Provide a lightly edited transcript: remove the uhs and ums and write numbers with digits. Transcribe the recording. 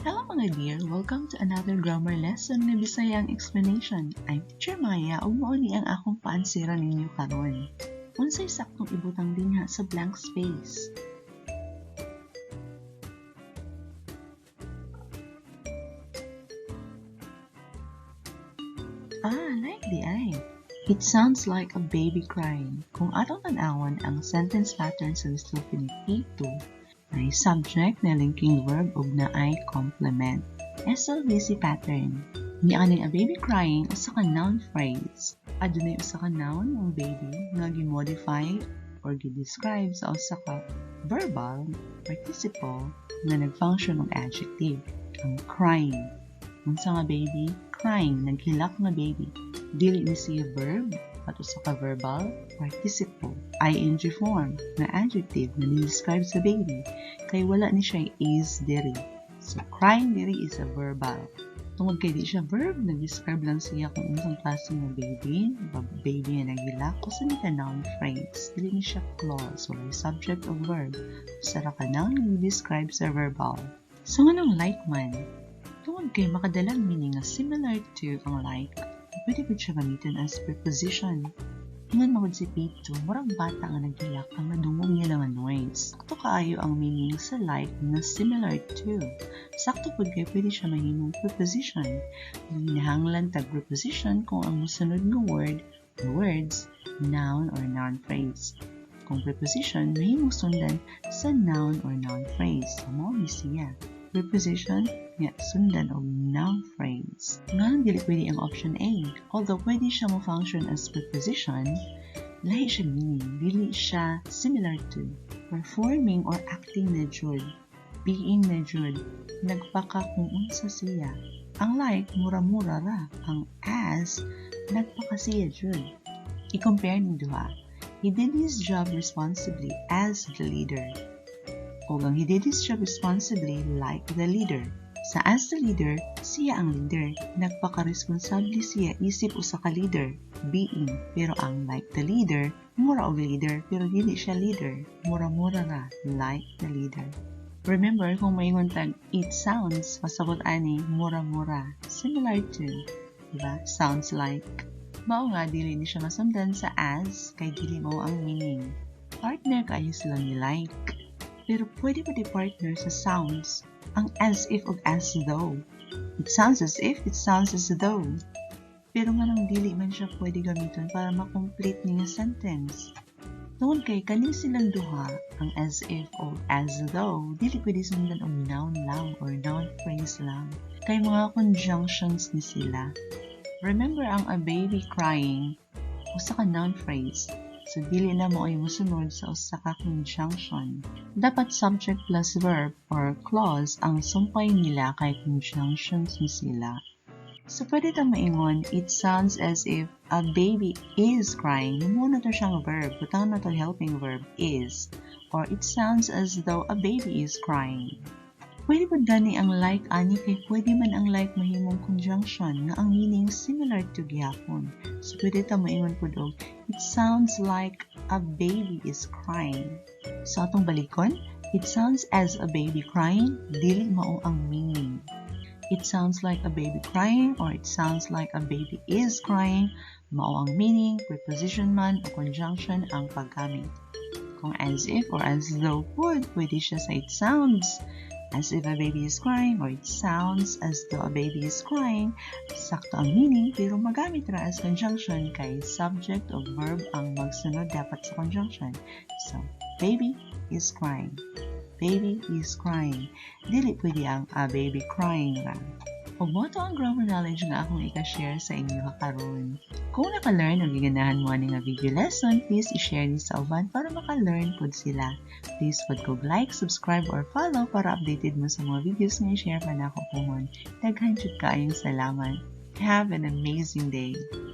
Hello, mga dear! Welcome to another grammar lesson nga Bisaya ang explanation. I'm Teacher Maya ug mao ni ang akong paansweran ninyo karon. Unsay saktong ibutang dinha sa blank space? Ah, like diay. It sounds like a baby crying. Kung atong tan-awon ang sentence pattern sa gisulti ni P2, ay subject na linking verb ug naay complement. SLVC pattern. Ni aning "a baby crying" usa ka noun phrase. Adunay usa ka noun, ang baby, nga gi-modify or gi-describe sa usa ka verbal participle nga nag-function og adjective, ang "crying." Unsa nga baby? "Crying," naghilak nga baby. Dili ni siya verb at usa ka verbal participle, ing form nga adjective nga ni-describe sa baby kay wala ni siya "is" diri. So "crying" diri is a verbal. Tungod kay di siya verb, nag-describe lang siya kung unsang klase nga baby, baby nga naghilak, usa ni ka noun phrase. Dili ni siya clause, walay subject o verb. Usa ra ka noun nga describe sa verbal. So nganong "like" man? Tungod kay makadalag meaning nga similar to ang "like," pwede pud siya gamiton as preposition. Ingon man si P2, murag bata nga naghilak ang nadungog nila nga noise. Sakto kaayo ang meaning sa "like" nga similar to. Sakto pud kay pwede siya mahimong preposition. Ginahanglan tag preposition kung ang mosunod nga word or words, noun or noun phrase. Kung preposition, mahimong sundan sa noun or noun phrase. So, mao ni siya. Preposition nga sundan og noun phrase. Nganong dili pwede ang option A? Although pwede siya mo function as preposition, lahi siya meaning, dili siya similar to. Performing or acting na jud, being na jud, nagpaka kung unsa siya. Ang "like," mura-mura ra. Ang "as," nagpaka siya jud. I-compare ning duha. "He did his job responsibly as the leader." O ang "He did his job responsibly like the leader." Sa "as the leader," siya ang leader. Nagpaka-responsable siya isip usa ka leader, being. Pero ang "like the leader," mura og leader pero dili siya leader. Mura-mura ra, "like the leader." Remember, kung maingon tag "it sounds," pasabot ani mura-mura, similar to, diba? "Sounds like." Mao nga dili ni siya masundan sa "as" kay dili mao ang meaning. Partner kaayo sila ni "like." Pero pwede pa di partner sa "sounds" ang "as if" ug "as though." It sounds as if, it sounds as though. Pero nganong dili man siya pwede gamiton para ma-complete ni nga sentence? Tungod kay kani silang duha, ang "as if" o "as though," dili pwede sundan og noun lang or noun phrase lang. Kay mga conjunctions ni sila. Remember, ang "a baby crying," usa ka noun phrase. So, dili na mao'y mosunod sa usa ka conjunction. Dapat subject plus verb or clause ang sumpay nila kay conjunctions ni sila. So, pwede ta maingon, "It sounds as if a baby is crying." Himo na to siyang verb. Butang na to helping verb, "is." Or "It sounds as though a baby is crying." Pwede pud gani ang "like" ani kay pwede man ang "like" mahimong conjunction nga ang meaning similar to gihapon. So pwede ta maingon pud og "It sounds like a baby is crying." So atong balikon, "It sounds as a baby crying," dili mao ang meaning. "It sounds like a baby crying" or "It sounds like a baby is crying," mao ang meaning, preposition man o conjunction ang paggamit. Kung "as if" or "as though" pud, pwede siya sa "It sounds as if a baby is crying" or "It sounds as though a baby is crying." Sakto ang meaning pero magamit ra as conjunction kay subject o verb ang magsunod dapat sa conjunction. So, "baby is crying." "Baby is crying." Dili pwede ang "a baby crying" ra. Ug mao to ang grammar knowledge nga akong ika-share sa inyo karon. Kung naka-learn o giganahan mo ani nga video lesson, please i-share ni sa uban para maka-learn pud sila. Please pud kog like, subscribe or follow para updated mo sa mga videos nga i-share pa nako pohon. Daghan jud kaayong salamat. Have an amazing day.